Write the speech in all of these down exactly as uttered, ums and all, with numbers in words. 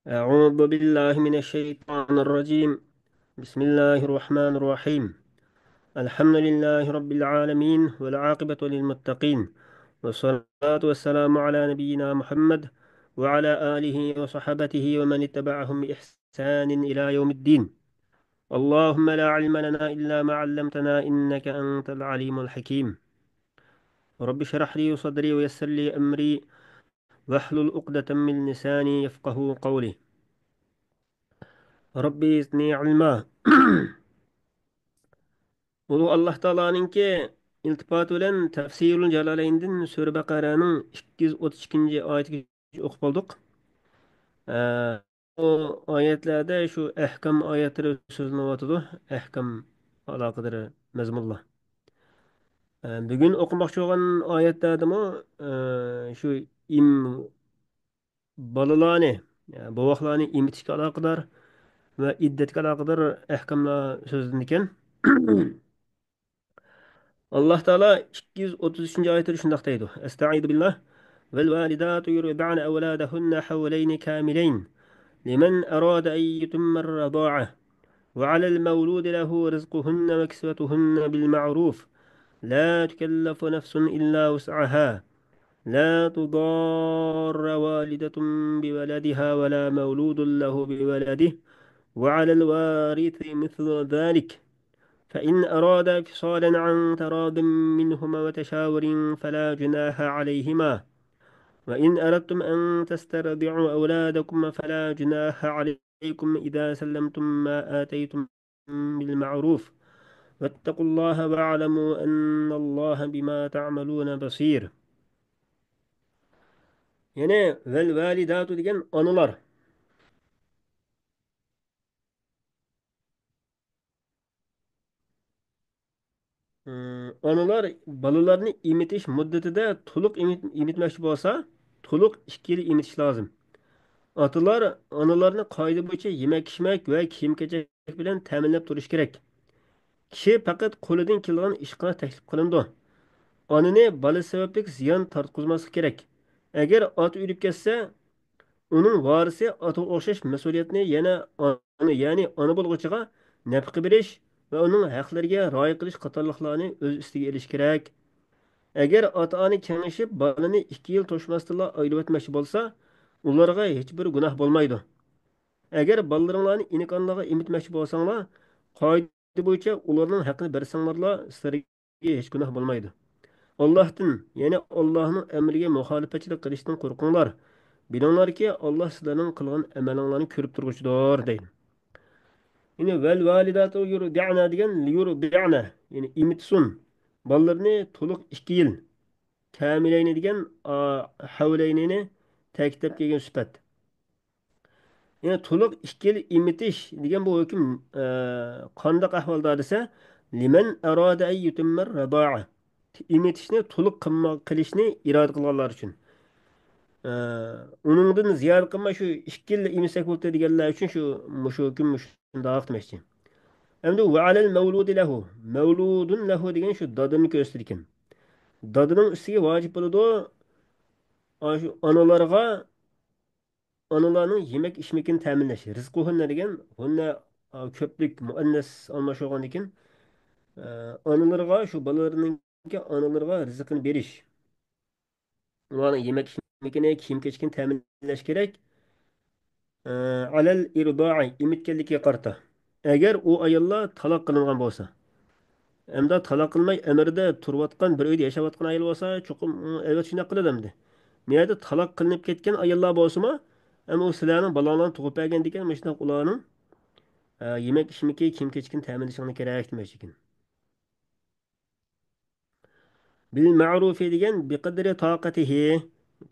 أعوذ بالله من الشيطان الرجيم. بسم الله الرحمن الرحيم. الحمد لله رب العالمين، والعاقبة للمتقين، والصلاة والسلام على نبينا محمد وعلى آله وصحبه ومن اتبعهم بإحسان إلى يوم الدين. اللهم لا علم لنا إلا ما علمتنا إنك أنت العليم الحكيم. رب اشرح لي صدري ويسر لي أمري واحلل عقدة من لساني يفقهوا قولي. رب زدني علما. ئۇلۇغ ئاللاھ تائالانىڭكى ئىلتىپاتى بىلەن تەفسىرۇل جالالەيندىن سۈرە بەقەرەنىڭ ئىككى يۈز ئوتتۇز ئىككىنچى ئايىتىگىچە ئوقۇپ بولدۇق. ئە، بۇ ئايەتلەردە شۇ ئەھكام ئايەتلىرى سۆزلىنىۋاتىدۇ، ئەھكام ئالاقىدار مەزمۇنلار. ئە، بۈگۈن ئوقۇماقچى بولغان ئايەتلەردىمۇ، ئە، شۇ ئىم-، بالىلارنى، يا، بوۋاقلارنى ئېمىتىشكە ئالاقىدار ۋە ئىددەتكە ئالاقىدار ئەھكاملار سۆزلىنىدىكەن. ئاللاھ تائالا ئىككى يۈز ئوتتۇز ئۈچىنچى ئايەتتە شۇنداق دەيدۇ: أستعيذ بالله. والوالدات يرضعن أولادهن حولين كاملين لمن أراد أن يتم الرضاعة وعلى المولود له رزقهن وكسوتهن بالمعروف لا تكلف نفس إلا وسعها لا تضار والدة بولدها ولا مولود له بولده وعلى الوارث مثل ذلك فإن أرادا فصالا عن تراض منهما وتشاور فلا جناح عليهما وإن أردتم أن تسترضعوا أولادكم فلا جناح عليكم إذا سلمتم ما آتيتم بالمعروف واتقوا الله واعلموا أن الله بما تعملون بصير. يەنى ۋەل ۋالىداتۇ دېگەن ئانىلار. ئانىلار بالىلارنى ئېمىتىش مۇددىتىدە تولۇق ئېمىت-، ئېمىتمەكچى بولسا، تولۇق ئىككى يىل ئېمىتىش لازىم. ئاتىلار ئانىلارنى قائىدە بويىچە يېمەك-ئىچمەك ۋە كىيىم-كېچەك بىلەن تەمىنلەپ تۇرۇشى كېرەك. كىشى پەقەت قولىدىن كېلىدىغان ئىشقا تەكلىپ قىلىنىدۇ. ئانىنى بالا سەۋەبلىك زىيان تارتقۇزماسلىق كېرەك. ئەگەر ئاتا ئۆلۈپ كەتسە، ئۇنىڭ ۋارىسى ئاتىغا ئوخشاش مەسئۇلىيەتنى يەنە ئانا، يەنى ئانا بولغۇچىغا نەپقە بېرىش ۋە ئۇنىڭ ھەقلىرىگە رىئايە قىلىش قاتارلىقلارنى ئۆز ئۈستىگە ئېلىشى كېرەك. ئەگەر ئاتا-ئانا كېڭىشىپ بالىنى ئىككى يىل توشماستىنلا ئايرىۋەتمەكچى بولسا، ئۇلارغا ھېچبىر گۇناھ بولمايدۇ. ئەگەر بالىلىرىڭلارنى ئىنىكانىلارغا ئېمىتمەكچى بولساڭلار، قائىدە بويىچە ئۇلارنىڭ ھەققىنى بەرسەڭلارلا سىلەرگە ھېچ گۇناھ بولمايدۇ. ئاللاھتىن، يەنى ئاللاھنىڭ ئەمرىگە مۇخالىپەتچىلىك قىلىشتىن قورقۇڭلار. بىلىڭلاركى، ئاللاھ سىلەرنىڭ قىلغان ئەمەلىڭلارنى كۆرۈپ تۇرغۇچىدۇر، دەيدۇ. يەنى ۋەل ۋالىداتۇ يۇرضىئنە دېگەن لىيۇرضىئنە، يەنى ئېمىتسۇن. بالىلىرىنى تولۇق ئىككى يىل، كامىلەينى دېگەن، ئا، ھەۋلەينىنى تەكىتلەپ كەلگەن سۈپەت. يەنى تولۇق ئىككى يىل ئېمىتىش دېگەن بۇ ھۆكۈم، ئە، قانداق ئەھۋالدا دېسە، لىمەن ئارادە ئەن يۇتىممەر رەدائە. ئېمىتىشنى تولۇق قىلما-، قىلىشنى ئىرادە قىلغانلار ئۈچۈن. ئە، ئۇنىڭدىن زىيادە قىلماي شۇ ئىككى يىللا ئېمىتسەك بولدى دېگەنلەر ئۈچۈن شۇ، مۇشۇ ھۆكۈم مۇشۇنداق دېمەكچى. ئەمدى ۋە ئەلەل مەۋلۇدى لەھۇ. مەۋلۇدۇن لەھۇ دېگەن شۇ دادىنى كۆرسىتىدىكەن. دادىنىڭ ئۈستىگە ۋاجىپ بولىدۇ، ئاشۇ ئانىلارغا ئانىلارنىڭ يېمەك-ئىچمىكىنى تەمىنلەش. رىزقۇھۇننە دېگەن، ھۇننە، ئا، كۆپلۈك، مۇئەننەس ئالماشتۇرغاندىن كېيىن، ئا، ئانىلىرىغا، شۇ بالىلىرىنىڭكى ئانىلىرىغا رىزقىنى بېرىش. ئۇلارنىڭ يېمەك-ئىچمىكىنى، كىيىم-كېچىكىنى تەمىنلەش كېرەك. ئا، ئەلەل ئىرضائى، ئېمىتكەنلىكىگە قارىتا. ئەگەر ئۇ ئاياللار تالاق قىلىنغان بولسا، ئەمدى تالاق قىلماي ئەمىرىدە تۇرۇۋاتقان، بىر ئۆيدە ياشاۋاتقان ئايال بولسا، چوقۇم، ئەلۋەتتە شۇنداق قىلىدۇ ئەمدى. مۇ يەردە تالاق قىلىنىپ كەتكەن ئاياللار بولسىمۇ، ئەمما ئۇ سىلەرنىڭ بالاڭلارنى تۇغۇپ بەرگەندىكىن، مۇشۇنداق ئۇلارنىڭ، ئە، يېمەك-ئىچمىكى، كىيىم-كېچىكىنى تەمىنلىشىڭلار كېرەك دېمەكچىكەن. بىل مەرۇفى دېگەن بىقەدرى تاقەتىھى،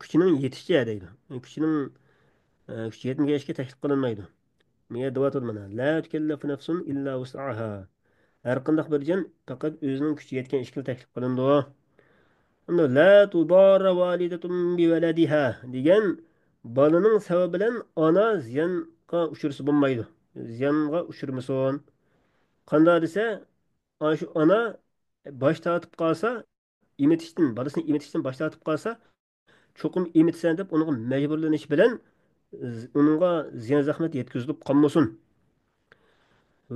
كۈچىنىڭ يېتىشىچە دەيدۇ. كۈچىنىڭ، ئە، كۈچى يەتمىگەن ئىشكە تەكلىپ قىلىنمايدۇ. مۇ يەردە دەۋاتىدۇ مانا، لا تۇكەللەفۇ نەفسۇن ئىللا ۋۇسئەھا. ھەر قانداق بىر جان پەقەت ئۆزىنىڭ كۈچى يەتكەن ئىشكىلا تەكلىپ قىلىنىدۇ. ئەمدى لا تۇداررە ۋالىدەتۇن بىۋەلەدىھا دېگەن بالىنىڭ سەۋەبى بىلەن ئانا زىيانغا ئۇچرىسا بولمايدۇ. زىيانغا ئۇچرىمىسۇن. قانداق دېسە، ئاشۇ ئانا باش تارتىپ قالسا، ئېمىتىشتىن، بالىسىنى ئېمىتىشتىن باش تارتىپ قالسا، چوقۇم ئېمىتىسەن دەپ ئۇنىڭغا مەجبۇرلىنىش بىلەن ئۇنىڭغا زىيان-زەخمەت يەتكۈزۈلۈپ قالمىسۇن.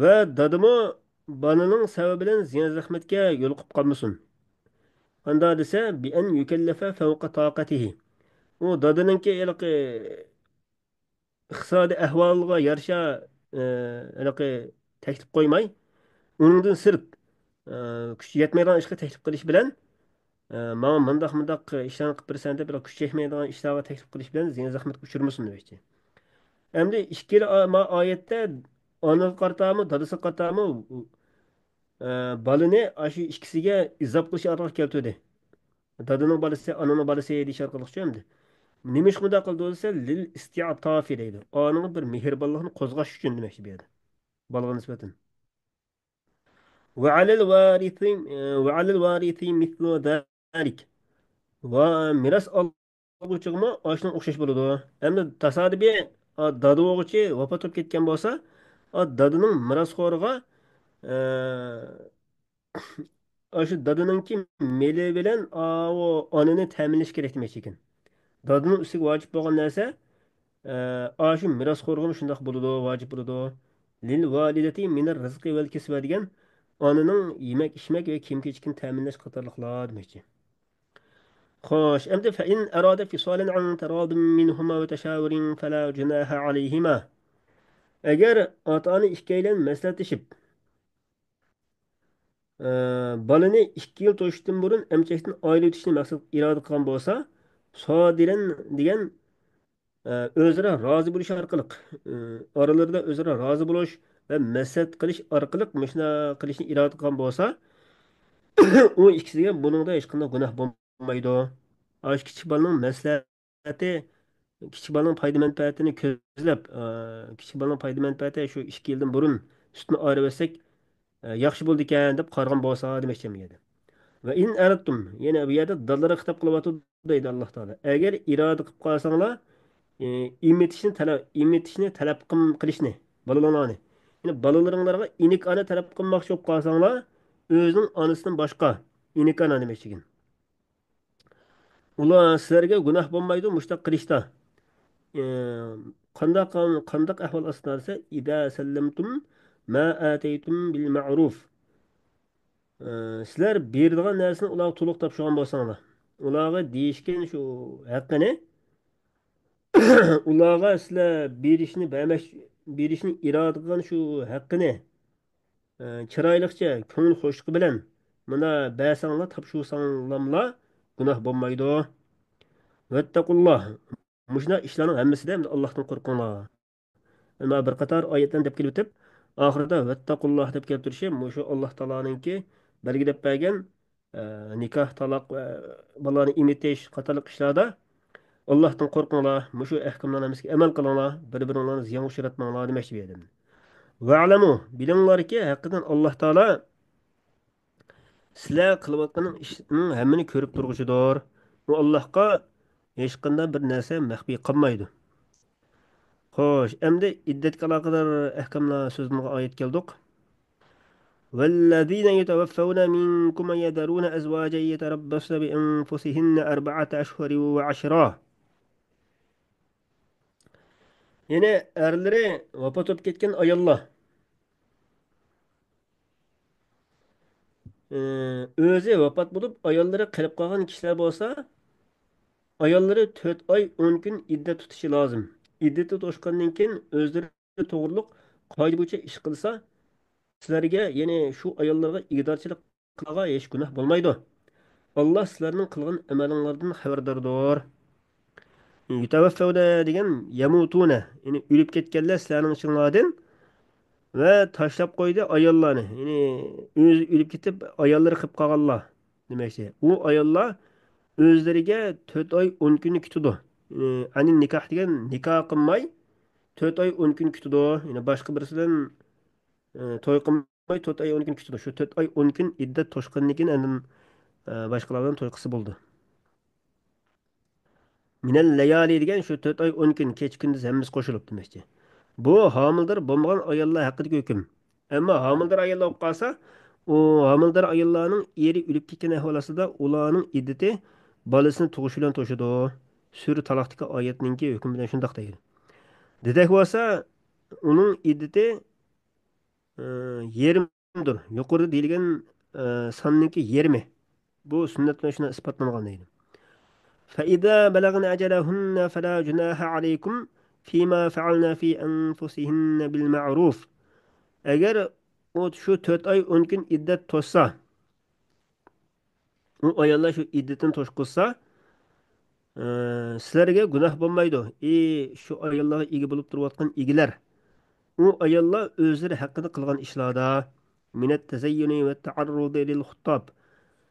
ۋە دادىمۇ بالىنىڭ سەۋەبى بىلەن زىيان-زەخمەتكە يولۇقۇپ قالمىسۇن. قانداق دېسە، بىئەن يۇكەللەفە فەۋقە تاقەتىھى. ئۇ دادىنىڭكى ھېلىقى ئىقتىسادىي ئەھۋالىغا يارىشا، ئە، ھېلىقى تەكلىپ قويماي، ئۇنىڭدىن سىرت، ئە، كۈچى يەتمەيدىغان ئىشقا تەكلىپ قىلىش بىلەن، ئە، ماڭا مۇنداق، مۇنداق ئىشلارنى قىلىپ بېرىسەن دەپ، بىراق كۈچ يەتمەيدىغان ئىشلارغا تەكلىپ قىلىش بىلەن زىيان-زەخمەتكە ئۇچرىمىسۇن دېمەكچى. ئەمدى ئىككىلا ئا-، ما-، ئايەتتە ئانىغا قارىتامۇ، دادىسىغا قارىتامۇ، ئە، بالىنى ئاشۇ ئىككىسىگە ئىزاپ قىلىش ئارقىلىق كەلتۈردى. دادىنىڭ بالىسى، ئانىنىڭ بالىسى دېيىش ئارقىلىقچۇ ئەمدى. نېمىشقا مۇنداق قىلدى دېسە، لىل ئىستىئتافى دەيدۇ. ئانىڭغا بىر مېھرىبانلىقنى قوزغاش ئۈچۈن دېمەكچى بۇ يەردە. بالىغا نىسبەتەن. ۋە ئەلەل ۋارىسى، ۋە ئەلەل ۋارىسى مىسلۇ زالىك. ۋە مىراس ئالغۇچىغىمۇ ئاشۇنىڭ ئوخشاش بولىدۇ. ئەمدى تاسادىپىي، ئا، دادا بولغۇچى ۋاپات بولۇپ كەتكەن بولسا، ئا، دادىنىڭ مىراسخورىغا، ئە، ئاشۇ دادىنىڭكى مېلى بىلەن ئاۋۇ ئانىنى تەمىنلەش كېرەك دېمەكچى ئىكەن. دادىنىڭ ئۈستىگە ۋاجىپ بولغان نەرسە، ئە، ئاشۇ مىراسخورغىمۇ شۇنداق بولىدۇ، ۋاجىپ بولىدۇ. لىل ۋالىدەتى مىنەر رىزقى ۋەل كىسۋە دېگەن ئانىنىڭ يېمەك-ئىچمەك ۋە كىيىم-كېچىكىنى تەمىنلەش قاتارلىقلار دېمەكچى. خوش، ئەمدى فەئىن ئەرادە فىسالەن ئەن تەرادىم مىنھۇما ۋە تەشاۋۇرىن فەلا جۇناھە ئەلەيھىما. ئەگەر ئاتا-ئانا ئىككىيلەن مەسلىھەتلىشىپ، ئە، بالىنى ئىككى يىل توشۇشتىن بۇرۇن ئەمچەكتىن ئايرىۋېتىشنى مەقسەت ئىرادە قىلغان بولسا، سادىرەن دېگەن، ئە، ئۆزئارا رازى بولۇش ئارقىلىق، ئە، ئارىلىرىدا ئۆزئارا رازى بولۇش ۋە مەسلىھەت قىلىش ئارقىلىق مۇشۇنداق قىلىشنى ئىرادە قىلغان بولسا، ئۇ ئىككىسىگە بۇنىڭدا ھېچقانداق گۇناھ بولمايدۇ. ئاشۇ كىچىك بالىنىڭ مەسلىھەتى، كىچىك بالىنىڭ پايدا مەنپەئەتىنى كۆزلەپ، ئە، كىچىك بالىنىڭ پايدا مەنپەئەتى شۇ ئىككى يىلدىن بۇرۇن سۈتنى ئايرىۋەتسەك، ئە، ياخشى بولىدىكەن دەپ قارىغان بولسا دېمەكچى بۇ يەردە. ۋە ئىن ئەرەدتۇم، يەنە بۇ يەردە دادىلارغا خىتاب قىلىۋاتىدۇ دەيدۇ ئاللاھ تائالا. ئەگەر ئىرادە قىلىپ قالساڭلار، ئە، ئېمىتىشنى تەلەپ، ئېمىتىشنى تەلەپ قىم-، قىلىشنى، بالىلىرىڭلارنى. يەنى بالىلىرىڭلارغا ئىنىك ئانا تەلەپ قىلماقچى بولۇپ قالساڭلار، ئۆزىنىڭ ئانىسىدىن باشقا ئىنىك ئانا دېمەكچىكەن. ئۇلار سىلەرگە گۇناھ بولمايدۇ مۇشۇنداق قىلىشتا. ئى، قانداق، قانداق ئەھۋال ئاستىدا دېسە، ئىزا سەللەمتۇم ما ئاتەيتۇم بىل مەئرۇف. ئى، سىلەر بېرىدىغان نەرسىنى ئۇلارغا تولۇق تاپشۇرغان بولساڭلار، ئۇلارغا دېيىشكەن شۇ ھەققىنى، ئۇلارغا سىلەر بېرىشنى بەرمەك، بېرىشنى ئىرادە قىلغان شۇ ھەققىنى، ئە، چىرايلىقچە، كۆڭۈل خۇشلۇقى بىلەن مۇنا بەرسەڭلار، تاپشۇرساڭلاملا گۇناھ بولمايدۇ. ۋەتتەقۇللاھ. مۇشۇنداق ئىشلارنىڭ ھەممىسىدە ئەمدى ئاللاھتىن قورقۇڭلار. مانا بىر قاتار ئايەتلەرنى دەپ كېلىۋېتىپ، ئاخىرىدا ۋەتتەقۇللاھ دەپ كەلتۈرۈشى مۇشۇ ئاللاھ تائالانىڭكى بەلگىلەپ بەرگەن، ئە، نىكاھ، تالاق ۋە بالىلارنى ئېمىتىش قاتارلىق ئىشلاردا ئاللاھتىن قورقۇڭلار، مۇشۇ ئەھكاملارنىڭ ھەممىسىگە ئەمەل قىلىڭلار، بىر-بىرىڭلارنى زىيانغا ئۇچراتماڭلار دېمەكچى بۇ يەردە. ۋەئلەمۇ، بىلىڭلاركى، ھەقىقەتەن ئاللاھ تائالا سىلەر قىلىۋاتقان ئىشنىڭ ھەممىنى كۆرۈپ تۇرغۇچىدۇر. ئۇ ئاللاھقا ھېچقانداق بىر نەرسە مەخپىي قالمايدۇ. خوش، ئەمدى ئىددەتكە ئالاقىدار ئەھكاملار سۆزلىنىدىغان ئايەت كەلدۇق. والذين يتوفون منكم ويذرون أزواجا يتربصن بأنفسهن أربعة أشهر وعشرا. يەنى ئەرلىرى ۋاپات بولۇپ كەتكەن ئاياللار، ئۆزى ۋاپات بولۇپ، ئاياللىرى قېلىپ قالغان كىشىلەر بولسا، ئاياللىرى تۆت ئاي ئون كۈن ئىددەت تۇتۇشى لازىم. ئىددىتى توشقاندىن كېيىن ئۆزلىرى توغرۇلۇق قائىدە بويىچە ئىش قىلسا، سىلەرگە، يەنى شۇ ئاياللارغا ئىگىدارچىلىق قىلغا ھېچ گۇناھ بولمايدۇ. ئاللا سىلەرنىڭ قىلغان ئەمەلىڭلاردىن خەۋەرداردۇر. يۇتەۋەففەۋنە دېگەن يەمۇتۇنە، يەنى ئۆلۈپ كەتكەنلەر سىلەرنىڭ ئىچىڭلاردىن ۋە تاشلاپ قويدى ئاياللارنى، يەنى ئۆزى ئۆلۈپ كېتىپ ئاياللىرى قېلىپ قالغانلار دېمەكچى. ئۇ ئاياللار ئۆزلىرىگە تۆت ئاي ئون كۈننى كۈتىدۇ. يەنى ئەنىن نىكاھ دېگەن نىكاھ قىلماي تۆت ئاي ئون كۈن كۈتىدۇ. يەنى باشقا بىرسى بىلەن ئە، توي قىلماي تۆت ئاي ئون كۈن كۈتىدۇ. شۇ تۆت ئاي ئون كۈن ئىددەت توشقاندىن كېيىن ئاندىن، ئە، باشقىلار بىلەن توي قىلسا بولىدۇ. مىنەل لەيالى دېگەن شۇ تۆت ئاي ئون كۈن، كېچە كۈندۈز ھەممىسى قوشۇلۇپ دېمەكچى. بۇ ھامىلىدار بولمىغان ئاياللار ھەققىدىكى ھۆكۈم. ئەمما ھامىلىدار ئاياللار بولۇپ قالسا، ئۇ ھامىلىدار ئاياللارنىڭ ئېرى ئۆلۈپ كەتكەن ئەھۋال ئاستىدا ئۇلارنىڭ ئىددىتى بالىسىنى تۇغۇشى بىلەن توشىدۇ. سۈرە تالاقتىكى ئايەتنىڭكى ھۆكمى بىلەن شۇنداق دەيدۇ. دېدەك بولسا، ئۇنىڭ ئىددىتى، ئى، يېرىمدۇر. يۇقىرىدا دېيىلگەن، ئى، ساننىڭكى يېرىمى. بۇ سۈننەت بىلەن شۇنداق ئىسپاتلانغان دەيدۇ. فإذا بلغن أجلهن فلا جناح عليكم فيما فعلن في أنفسهن بالمعروف. ئەگەر ئۇ شۇ تۆت ئاي ئون كۈن ئىددەت توشسا، ئۇ ئاياللار شۇ ئىددىتىنى توشقۇزسا، ئى، سىلەرگە گۇناھ بولمايدۇ. ئى، شۇ ئاياللارغا ئىگە بولۇپ تۇرۇۋاتقان ئىگىلەر. ئۇ ئاياللار ئۆزلىرى ھەققىدە قىلغان ئىشلاردا، من التزين والتعرض للخطاب.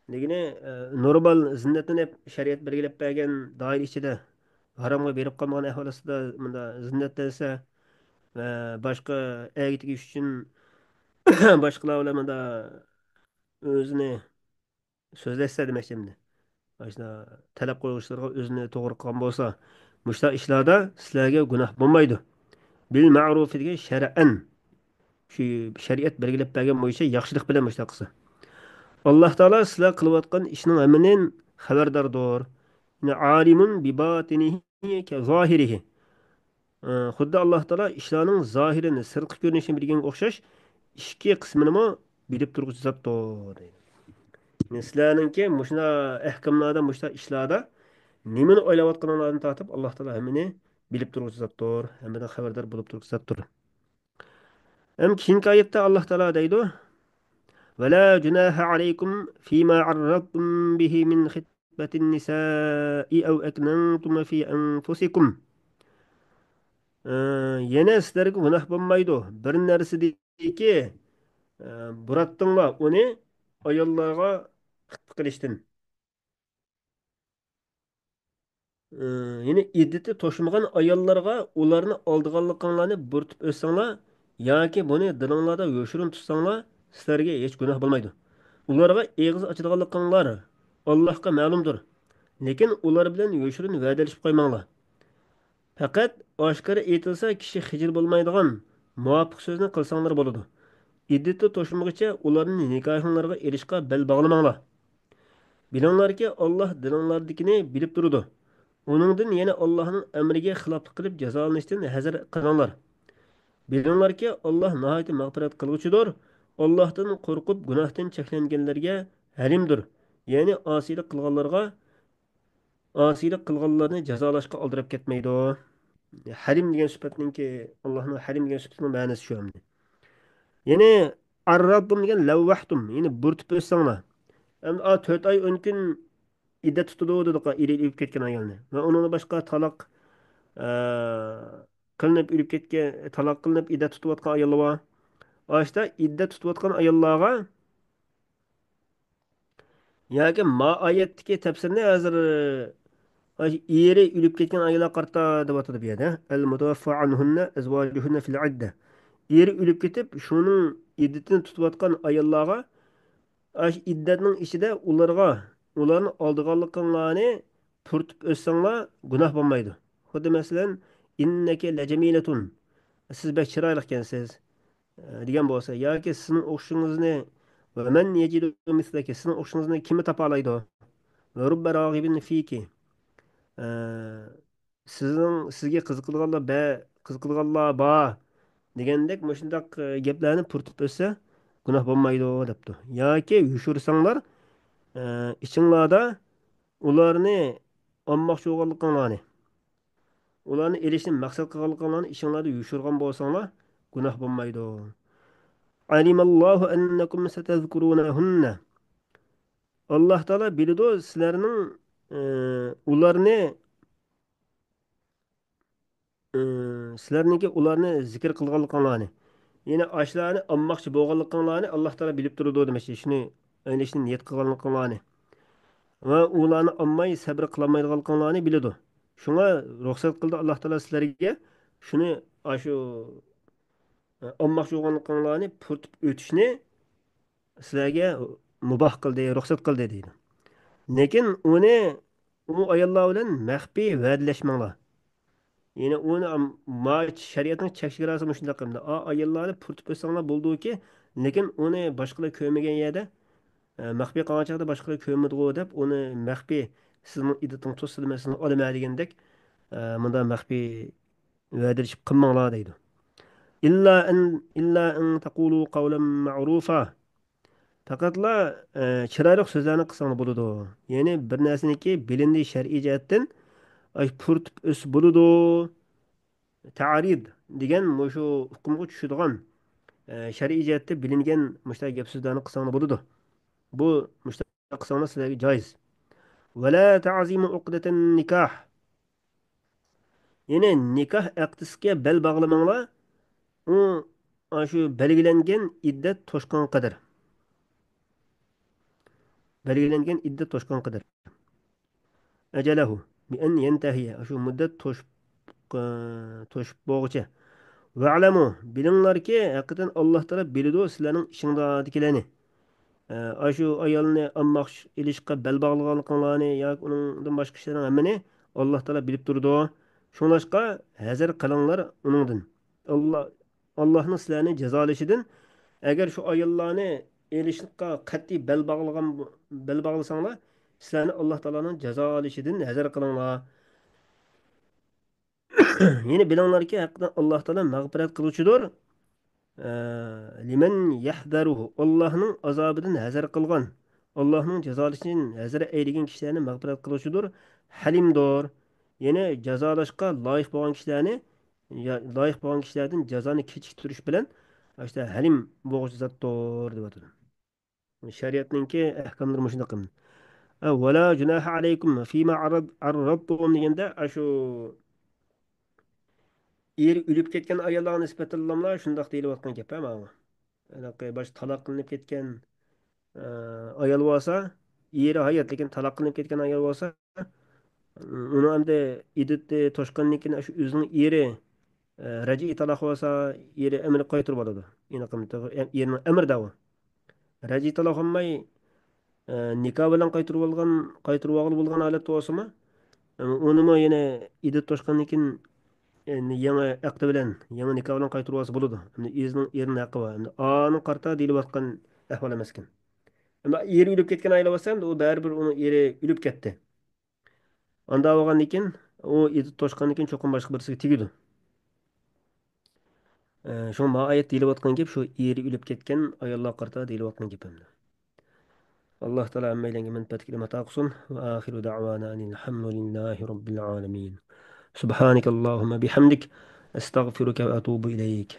دېگىنى، ئى، نورمال زىننەتلىنىپ، شەرىئەت بەلگىلەپ بەرگەن دائىرە ئىچىدە ھارامغا بېرىپ قالمىغان ئەھۋال ئاستىدا مۇنداق زىننەتلەنسە ۋە باشقا ئەرگە تېگىش ئۈچۈن باشقىلار بىلەن مۇنداق ئۆزىنى سۆزلەشسە دېمەكچى ئەمدى. ئاشۇنداق تەلەپ قويغۇچىلارغا ئۆزىنى توغرا قىلغان بولسا، مۇشۇنداق ئىشلاردا سىلەرگە گۇناھ بولمايدۇ. بىل مەرۇف دېگەن شەرئەن. شۇ شەرىئەت بەلگىلەپ بەرگەن بويىچە ياخشىلىق بىلەن مۇشۇنداق قىلسا. ئاللاھ تائالا سىلەر قىلىۋاتقان ئىشنىڭ ھەممىدىن خەۋەرداردۇر. يەنى، عالىمۇن بىباتىنىھى كەزاھىرىھى. ئە، خۇددى ئاللاھ تائالا ئىشلارنىڭ زاھىرىنى، سىرتقى كۆرۈنۈشىنى بىلگەنگە ئوخشاش، ئىچكى قىسمىنىمۇ بىلىپ تۇرغۇچى زاتتۇر، دەيدۇ. يەنى سىلەرنىڭكى مۇشۇنداق ئەھكاملاردا، مۇشۇنداق ئىشلاردا نېمىنى ئويلاۋاتقىنىڭلاردىن تارتىپ، ئاللاھ تائالا ھەممىنى بىلىپ تۇرغۇچى زاتتۇر، ھەممىدىن خەۋەردار بولۇپ تۇرغۇچى زاتتۇر. ھەم كېيىنكى ئايەتتە ئاللاھ تائالا دەيدۇ، ولا جناح عليكم فيما عرضتم به من خطبة النساء أو أكننتم في أنفسكم. ئى، يەنە سىلەرگە گۇناھ بولمايدۇ، بىر نەرسىدىكى، ئى، بۇراتتىڭلار ئۇنى ئاياللارغا خىتبە قىلىشتىن. ئى، يەنى ئىددىتى توشمىغان ئاياللارغا ئۇلارنى ئالدىغانلىقىڭلارنى بۇرىتىپ ئۆتسەڭلار ياكى بۇنى دىلىڭلاردا يوشۇرۇن تۇتساڭلار، سىلەرگە ھېچ گۇناھ بولمايدۇ. ئۇلارغا ئېغىز ئاچىدىغانلىقىڭلار ئاللاھقا مەلۇمدۇر. لېكىن ئۇلار بىلەن يوشۇرۇن ۋەدىلىشىپ قويماڭلار. پەقەت ئاشكارا ئېيتىلسا، كىشى خىجىل بولمايدىغان مۇۋاپىق سۆزنى قىلساڭلار بولىدۇ. ئىددىتى توشمىغۇچە ئۇلارنى نىكاھىڭلارغا ئېلىشقا بەل باغلىماڭلار. بىلىڭلاركى، ئاللاھ دىلىڭلاردىكىنى بىلىپ تۇرىدۇ. ئۇنىڭدىن يەنە ئاللاھنىڭ ئەمرىگە خىلاپلىق قىلىپ جازالىنىشتىن ھەزەر قىلىڭلار. بىلىڭلاركى، ئاللاھ ناھايىتى مەغپىرەت قىلغۇچىدۇر. ئاللاھتىن قورقۇپ، گۇناھتىن چەكلەنگەنلەرگە ھەلىمدۇر. يەنى ئاسىيلىق قىلغانلارغا، ئاسىيلىق قىلغانلارنى جازالاشقا ئالدىراپ كەتمەيدۇ. ھەلىم دېگەن سۈپەتنىڭكى، ئاللاھنىڭ ھەلىم دېگەن سۈپىتىنىڭ مەنىسى شۇ ئەمدى. يەنى ئەررەببۇم دېگەن لەۋۋەھتۇم، يەنى بۇرىتىپ ئۆتسەڭلار. ئەمدى ئا، تۆت ئاي ئون كۈن ئىددەت تۇتىدۇ دېدۇق، ئېرى ئۆلۈپ كەتكەن ئايالنى. ۋە ئۇنىڭدىن باشقا تالاق، ئە، قىلىنىپ ئۆلۈپ كەتكەن، تالاق قىلىنىپ ئىددەت تۇتۇۋاتقان ئاياللار بار. ئاشتا ئىددەت تۇتۇۋاتقان ئاياللارغا ياكى ما ئايەتتىكى تەپسىرنى ھازىر، ئاي، ئېرى ئۆلۈپ كەتكەن ئاياللارغا قارىتا دەۋاتىدۇ بۇ يەردە. ئەل مۇتەۋەففا ئەنھۇننە ئەزۋاجۇھۇننە فىل ئىددە. ئېرى ئۆلۈپ كېتىپ، شۇنىڭ ئىددىتىنى تۇتۇۋاتقان ئاياللارغا، ئاشۇ ئىددەتنىڭ ئىچىدە ئۇلارغا، ئۇلارنى ئالدىغانلىقىڭلارنى پۈرتۈپ ئۆتسەڭلار، گۇناھ بولمايدۇ. خۇددى مەسىلەن، ئىننەكى لەجەمىلەتۇن، سىز بەك چىرايلىق ئىكەنسىز، دېگەن بولسا، ياكى سىزنىڭ ئوخشىشىڭىزنى، ۋە مەن يەجىدۇ مىسلەكى، سىزنىڭ ئوخشىشىڭىزنى كىممۇ تاپالايدۇ؟ ۋە رۇببە راغىبىن فىكى، ئە، سىزنىڭ، سىزگە قىزىقىدىغانلار بە-، قىزىقىدىغانلار بار، دېگەندەك مۇشۇنداق، ئە، گەپلەرنى پۇرىتىپ ئۆتسە، گۇناھ بولمايدۇ، دەپتۇ. ياكى يوشۇرساڭلار، ئە، ئىچىڭلاردا ئۇلارنى ئالماقچى بولغانلىقىڭلارنى، ئۇلارنى ئېلىشنى مەقسەت قىلغانلىقىڭلارنى ئىچىڭلاردا يوشۇرغان بولساڭلار، گۇناھ بولمايدۇ. علم الله أنكم ستذكرونهن. ئاللاھ تائالا بىلىدۇ سىلەرنىڭ، ئى، ئۇلارنى، ئى، سىلەرنىڭكى ئۇلارنى زىكىر قىلغانلىقىڭلارنى، يەنى ئاشۇلارنى ئالماقچى بولغانلىقىڭلارنى ئاللاھ تائالا بىلىپ تۇرىدۇ دېمەكچى، شۇنى ئېلىشنى نىيەت قىلغانلىقىڭلارنى. ۋە ئۇلارنى ئالماي سەبرى قىلالمايدىغانلىقىڭلارنى بىلىدۇ. شۇڭا رۇخسەت قىلدى ئاللاھ تائالا سىلەرگە شۇنى، ئاشۇ، ئالماقچى بولغانلىقىڭلارنى پۇرىتىپ ئۆتۈشنى سىلەرگە مۇباھ قىلدى، رۇخسەت قىلدى دەيدۇ. لېكىن ئۇنى، ئۇ ئاياللار بىلەن مەخپىي ۋەدىلەشمەڭلار. يەنى ئۇنى ئام-، ما شەرىئەتنىڭ چەك چېگراسى مۇشۇنداق ئەمدى. ئا، ئاياللارنى پۇرىتىپ ئۆتسەڭلار بولىدۇكى، لېكىن ئۇنى باشقىلار كۆرمىگەن يەردە، ئە، مەخپىي قالغان چاغدا باشقىلار كۆرمىدىغۇ دەپ، ئۇنى مەخپىي، سىزنىڭ ئىددىتىڭ توشسا دېمەن سىزنى ئالىمەن دېگەندەك، ئە، مۇنداق مەخپىي ۋەدىلىشىپ قىلماڭلار دەيدۇ. ئىللا ئەن، ئىللا ئەن تەقۇلۇ قەۋلەن مەئرۇفا. پەقەتلا، ئە، چىرايلىق سۆزلەرنى قىلساڭلار بولىدۇ. يەنى بىر نەرسىنىڭكى بىلىندى شەرئىي جەھەتتىن، ئاي، پۇرىتىپ ئۆتسە بولىدۇ. تەرىد دېگەن مۇشۇ ئۇقۇمغا چۈشىدىغان، ئە، شەرئىي جەھەتتە بىلىنگەن مۇشۇنداق گەپ سۆزلەرنى قىلساڭلار بولىدۇ. بۇ مۇشۇنداق قىلساڭلار سىلەرگە جايىز. ۋەلا تەزىمۇ ئۇقدەتەن نىكاھ. يەنى نىكاھ ئەقدىسىگە بەل باغلىماڭلار. ئۇ، ئاشۇ بەلگىلەنگەن ئىددەت توشقانغا قەدەر. بەلگىلەنگەن ئىددەت توشقانغا قەدەر. ئەجەلەھۇ بىئەن يەنتەھىيە، شۇ مۇددەت توشۇپ، توشۇپ بولغۇچە. ۋەئلەمۇ، بىلىڭلاركى، ھەقىقەتەن ئاللاھ تائالا بىلىدۇ سىلەرنىڭ ئىچىڭلاردىكىلەرنى. ئە، ئاشۇ ئايالنى ئالماق ئېلىشقا بەل باغلىغانلىقىڭلارنى ياكى ئۇنىڭدىن باشقا ئىشلارنىڭ ھەممىنى ئاللاھ تائالا بىلىپ تۇرىدۇ. شۇڭلاشقا ھەزەر قىلىڭلار ئۇنىڭدىن. ئاللاھ، ئاللاھنىڭ سىلەرنى جازالىشىدىن، ئەگەر شۇ ئاياللارنى ئېلىشقا قەتئىي بەل باغلىغان، بەل باغلىساڭلار، سىلەرنى ئاللاھ تائالانىڭ جازالىشىدىن ھەزەر قىلىڭلار. يەنى بىلىڭلاركى، ھەقىقەتەن ئاللاھ تائالا مەغپىرەت قىلغۇچىدۇر. ئە، لىمەن يەھزەرۇھۇ، ئاللاھنىڭ ئازابىدىن ھەزەر قىلغان، ئاللاھنىڭ جازالىشىدىن ھەزەر ئەيلىگەن كىشىلەرنى مەغپىرەت قىلغۇچىدۇر. ھەلىمدۇر. يەنى جازالاشقا لايىق بولغان كىشىلەرنى، يا-، لايىق بولغان كىشىلەردىن جازانى كېچىكتۈرۈش بىلەن، ئاشۇنداق ھەلىم بولغۇچى زاتتۇر، دەۋاتىدۇ. شەرىئەتنىڭكى ئەھكاملىرى مۇشۇنداق. ھە، ۋەلا جۇناھە ئەلەيكۇم فىما ئەررەد-، ئەررەدتۇم دېگەندە، ئاشۇ ئېرى ئۆلۈپ كەتكەن ئاياللارغا نىسبەتەنلاملا شۇنداق دېيىلىۋاتقان گەپ، ھە، ماۋۇ. ھېلىقى باشتا تالاق قىلىنىپ كەتكەن، ئە، ئايال بولسا، ئېرى ھايات، لېكىن تالاق قىلىنىپ كەتكەن ئايال بولسا، ئۇنىڭ ئەمدى ئىددىتى توشقاندىن كېيىن، شۇ ئۆزىنىڭ ئېرى، ئە، رەجئىي تالاق بولسا، ئېرى ئەمىرى قايتۇرۇپ ئالىدۇ. ئېرىنىڭ ئەمرى دەۋۇ. رەجئىي تالاق بولماي، ئە، نىكاھ بىلەن قايتۇرۇۋالغان، قايتۇرۇۋالغىلى بولغان ھالەتتە بولسىمۇ، ئە، ئۇنىمۇ يەنە ئىددىتى توشقاندىن كېيىن، ئە، يېڭى ئەقدى بىلەن، يېڭى نىكاھ بىلەن قايتۇرۇۋالسا بولىدۇ. ئەمدى ئۆزىنىڭ ئېرىنىڭ ھەققى بار. ئەمدى ئانىڭغا قارىتا دېيىلىۋاتقان ئەھۋال ئەمەسكەن. ئەمما ئېرى ئۆلۈپ كەتكەن ئايال بولسا، ئەمدى ئۇ بەرىبىر ئۇنىڭ ئېرى ئۆلۈپ كەتتى. ئاندا بولغاندىن كېيىن، ئۇ ئىددىتى توشقاندىن كېيىن چوقۇم باشقا بىرسىگە تېگىدۇ. ئە، شۇڭا ما ئايەت دېيىلىۋاتقان گەپ شۇ ئېرى ئۆلۈپ كەتكەن ئاياللارغا قارىتا دېيىلىۋاتقان گەپ ئەمدى. ئاللاھ تائالا ھەممەيلەنگە مەنپەئەتلىك ئىلىم ئاتا قىلسۇن. ۋە ئاخىرۇ دەئۋانا ئەنىل ھەمدۇلىللاھى رەببىل ئالەمىن. سۇبھانەكەللاھۇممە بىھەمدىك. ئەستەغفىرۇكە ۋە ئەتۇبۇ ئىلەيك.